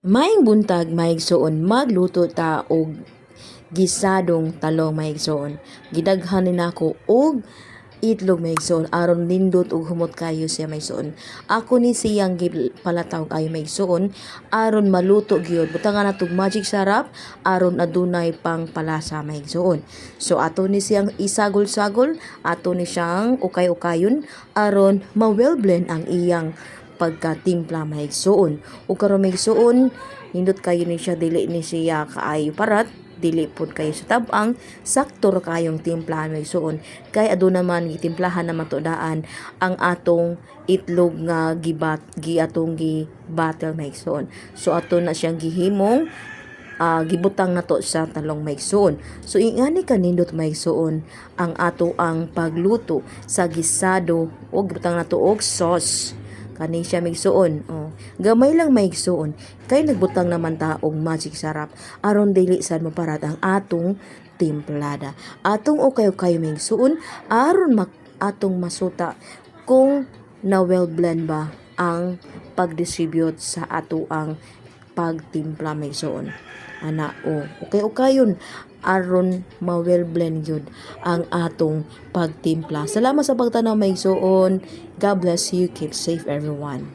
Maayong buntag, mga igsoon. Magluto ta og gisadong talong, mga igsoon. Gidaghan ni nako og itlog, mga igsoon, aron nindot ug humot kayo siya, mga igsoon. Ako ni siyang gipalataw ayo, mga igsoon, aron maluto gyud. Butangan natog Magic Sarap aron adunay pang palasa, mga igsoon. So ato ni siyang isagol-sagol, ato ni siyang ukay-ukayon aron ma-well blend ang iyang pagkatimpla, mga igsoon. Ug karon, mga igsoon, nindot kayo ni siya, dili ni siya kaayo parat, dili pud kayo sa tabang, sakto ra kayong timplahan, mga igsoon. Kay aduna man gitimplahan naman to daan ang atong itlog nga gibat gi atong gi battle, mga igsoon. So ato na siyang gihimong gibutang nato sa talong, mga igsoon. So ingani kanindot, mga igsoon, ang ato ang pagluto sa gisado og gibutang nato og sauce. Kani siya, mga igsoon. Oh. Gamay lang, mga igsoon. Kay nagbutang naman ta og Magic Sarap aron dili sad maparat ang atong timplada. Atong ukay-ukay, mga igsoon, aron atong masuta kung na well blend ba ang pag-distribute sa ato ang pagtimpla, mga igsoon. Ana o, okay ukayon aron ma-well blend gyud ang atong pagtimpla. Salamat sa pagtanaw, mga igsoon. God bless you. Keep safe, everyone.